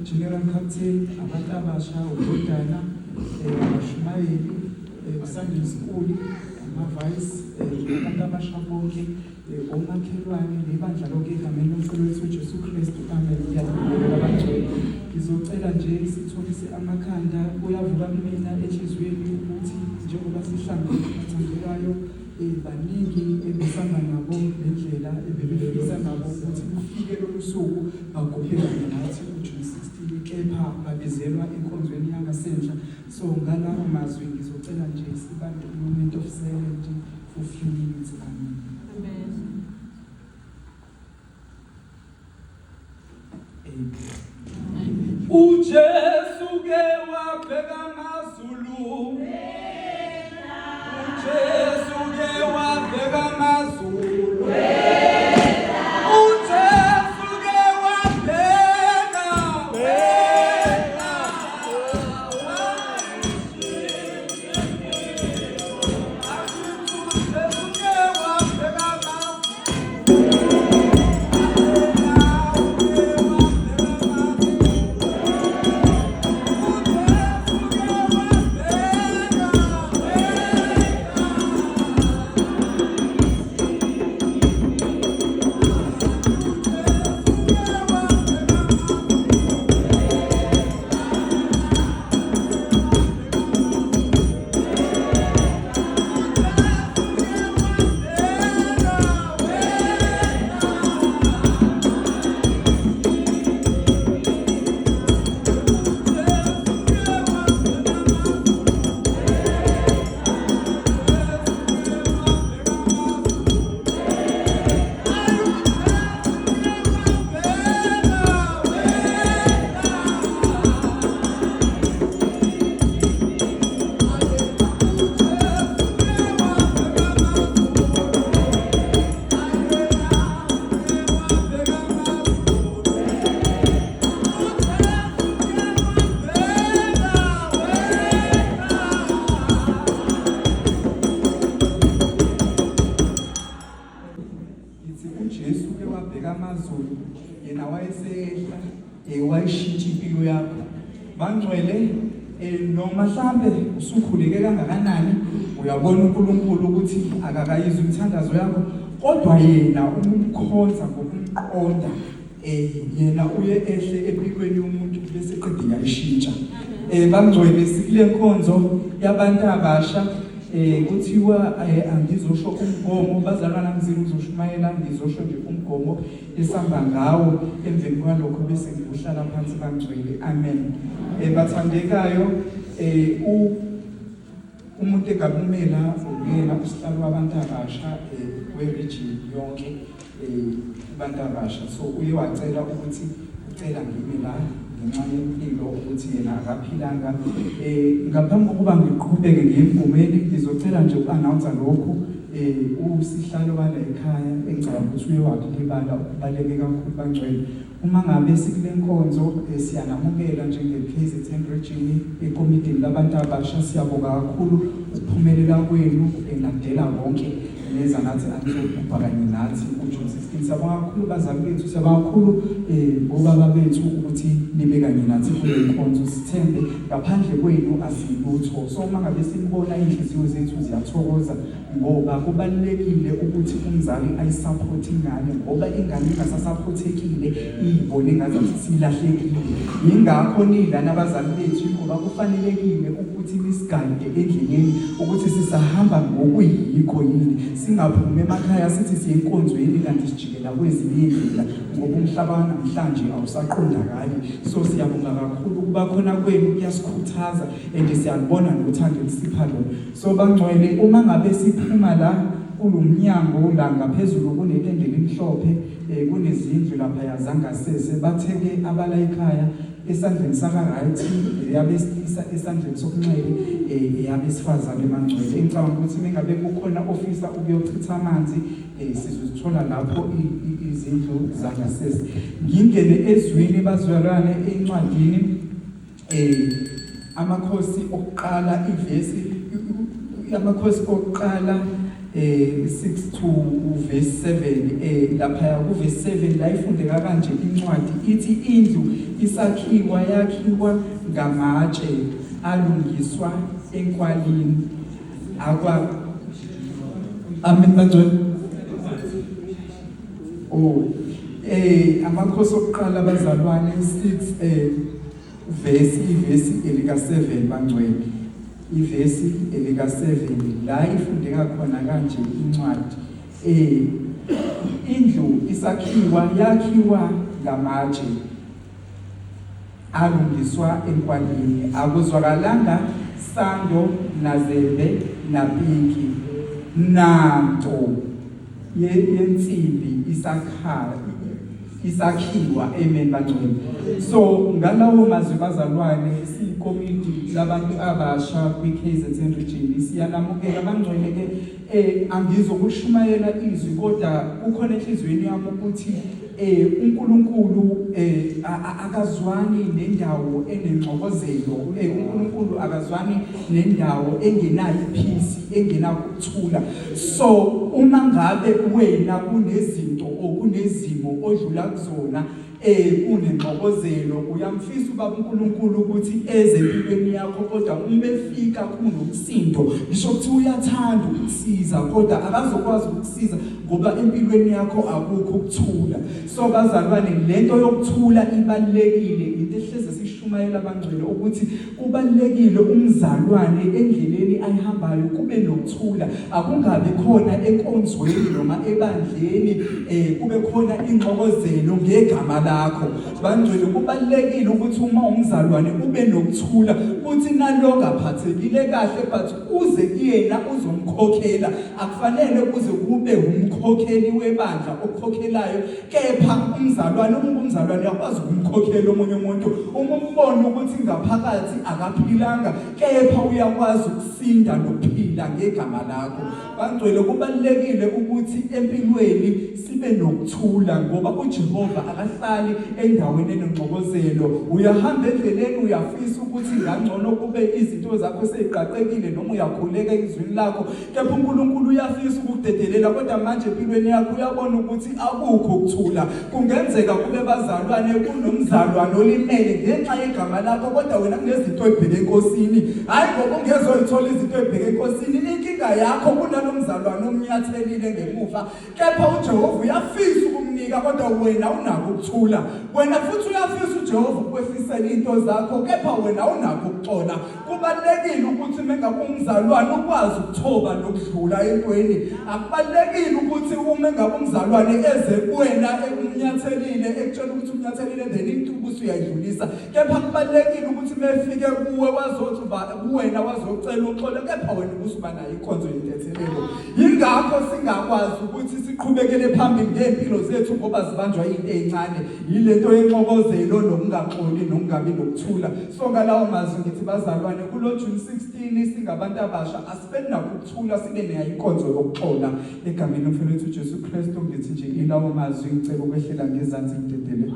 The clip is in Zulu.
General Captain, abantu abasha, udodana, abashumayeli, Sunday School, ama-vice, abantu abasha bonke, omakhelwane nebandla lonke egameni lomkhulu wethu uJesu Kristu. Amen. Ngiyabingelela abangcwele. Ngizocela nje sithobise amakhanda. Kuyavuka kumina enhliziyweni ukuthi njengoba sihlangene bathandekayo, baningi ebesihamba nabo ngendlela ebebefisa nabo ukuthi kufike lolu suku bagubhe kanye nathi uJune 16, kepha babizelwa enkonzweni yangasenhla. So ngalawo mazwi ngizocela nje sibambe moment of silence for few minutes. Amen. Amen. Amen. UJesu ke wabheka amazulu. UJesu ke wabheka amazulu. UJesu ke wabheka wena. UJesu ke wabheka amazulu. Ngithi uJesu ke wabheka amazulu, yena wayesehla, wayishintsha impilo yakho. Bangcwele, noma mhlambe usukhuleke kangakanani, uyabona uNkulunkulu ukuthi akakayizwa imithandazo yakho, kodwa yena umkhonza ngokumqonda, yena uye ehle empilweni yomuntu bese qede yayishintsha. Bangcwele, sikule nkonzo yabantu abasha, kuthiwa angizosho umgomo, bazalwana ngizini ngizoshumayela, ngizosho nje umgomo esihamba ngawo, emveni kwalokho bese ngiyohlala phansi bangcwele. Amen. Bathandekayo, umuntu engakumela uyena usihlalo wabantu abasha we-region yonke, abantu abasha. So uye wacela ukuthi ucela ngime la ngenxa yempilo ukuthi yena akaphilanga. Ngaphambi kokuba ngiqhubeke ngiye emgomeni, ngizocela nje uku-announce lokhu. Usihlalo wala ekhaya engicabanga ukuthi uye wakulibala, ukubaleke kakhulu bangcwele. Uma ngabe sikule nkonzo, siyanamukela njenge-KZN region ekomidini labantu abasha. Siyabonga kakhulu ukuphumelela kwenu, nadela konke neza nathi anizogubha kanye nathi uJune 16. Siyabonga kakhulu bazali bethu, siyabonga kakhulu bobaba bethu ukuthi nibe kanye nathi kule nkonzo. Sithembe ngaphandle kwenu asilutho. So uma ngabe sinibona inhliziyo zethu ziyathokoza, ngoba kubalulekile ukuthi umzali ayisupport ingane, ngoba ingane ingasasupportekile iyibone ngazathi silahlekile. Yingakho nilana abazali bethu, ngoba kufanelekile ukuthi nisigayide endleleni ukuthi sisahamba ngokuyikho yini, singaphumi emakhaya sithi siye enkonzweni kanti sijikela kwezinye indlela, ngoba umhlaba namhlanje awusaqondakali. So siyabonga kakhulu ukuba khona kwenu, kuyasikhuthaza and siyalibona nothando elisipha lona. So bangcwele, uma ngabe siphuma la kulomnyango la ngaphezulu kunetende elimhlophe, kunezindlu lapha zangasese. Batheke abala ekhaya esandleni saka right eyabesilisa, esandleni sokunxele eyabesifazane bangcwele. Ngicabanga ukuthi mengabe kukhona ofisa ukuyochitha amanzi, sizozithola lapho izindlu zangasese. Ngingene ezwini bazalwane, encwadini amakhosi okuqala, ivesi amakhosi okuqala. 6 to verse 7, lapha ku verse 7 la ifundeka kanje incwadi, ithi indlu isakhiwa yakhiwa ngamatshe alungiswa enkwalini akwa. Amen bangcwele. Oh, amakhosi okuqala bazalwane 6, verse, ivesi elika 7 bangcwele, ivesi elika 7 la ifundeka khona kanje incwadi, indlu isakhiwa yakhiwa ngamatshe alungiswa enkwalini, akuzwakalanga sando nazembe napiki nanto yensimbi isakhala isakhiwa. Amen bangcwele. So ngalawo mazwi bazalwane, siyikomiti labantu abasha kwi-KZN region siyanamukela bangcwele. Ke angizokushumayela izwi, kodwa kukhona enhliziyweni yami ukuthi uNkulunkulu akazwani nendawo enengxokozelo, uNkulunkulu akazwani nendawo engenayo ipeace, engenakuthula. So uma ngabe wena kunezinto okunezimo odlula kuzona, kunengxokozelo, uyamfisa ubaba uNkulunkulu ukuthi eze empilweni yakho, kodwa uma efika kunomsindo, ngisho ukuthi uyathanda ukukusiza, kodwa akazokwazi ukukusiza ngoba empilweni yakho akukho ukuthula. So bazalwane, lento yokuthula ibalulekile, into ehleze sishumayela abangcwele ukuthi kubalulekile umzalwane endleleni ayihambayo kube nokuthula, akungabi khona enkonzweni noma ebandleni kube khona ingxokozelo ngegama lakho. Bangcwele, kubalulekile ukuthi uma umzalwane ube nokuthula, kuthi nalongaphathekile kahle but uze kuyena uzomkhokhela. Akufanele kuze kube umkhokheli webandla okukhokhelayo, kepha umzalwane, uma umzalwane uyakwazi ukumkhokhela omunye umuntu uma umbona ukuthi ngaphakathi akaphilanga, kepha uyakwazi ukusinda nokuphila ngegama lakho. Bangcwele, kubalulekile ukuthi empilweni sibe nokuthula ngoba uJehova akahlali endaweni enengxokozelo. Uyahamba endleleni, uyafisa ukuthi ngangcono kube izinto zakho seziqaqekile, noma uyakhuleka ezwini lakho, kepha uNkulunkulu uyafisa ukukudedelela, kodwa manje empilweni yakho uyabona ukuthi akukho ukuthula. Kungenzeka kube bazalwane kunomzalwane olimele ngenxa yegama lakho, kodwa wena kunezinto oyibheke enkosini. Hayi, ngoba ungezoyithola izinto oyibheke enkosini, inkinga yakho kunalomzalwane omnyathelile ngemuva, kepha uJehova uyafisa ukumnika, kodwa wena unako ukuthula. Wena futhi uyafisa uJehova ukwehlisela into zakho, kepha wena unakho ukuxola. Kubalulekile ukuthi mengabe umzalwane ukwazi ukuthoba nokudlula entweni. Akubalulekile ukuthi uma engabe umzalwane eze kuwena ekumnyathelile, ekutshela ukuthi umnyathelile, then into ubusuyayidlulisa, kepha kubalulekile ukuthi mefike kuwe wazothi kuwena wazocela uxolo, kepha wena ubusuba nayo inkonzo yentethelelo. Yingakho singakwazi ukuthi siqhubekele phambili ngey'mpilo zethu ngoba zibanjwa into ey'ncane yilento yenxokozelo nokungaxoli nokungabi nokuthula. So ngalawo mazwi ngithi bazalwane, kulo June 16 singabantu abasha asibeni nakho ukuthula, sibe nayo inkonzo yokuxola egameni lomfelo wethu Jesu Kristu. Ngithi nje ilawo mazwi, ngicela ukwehlela ngezansi ngidedele.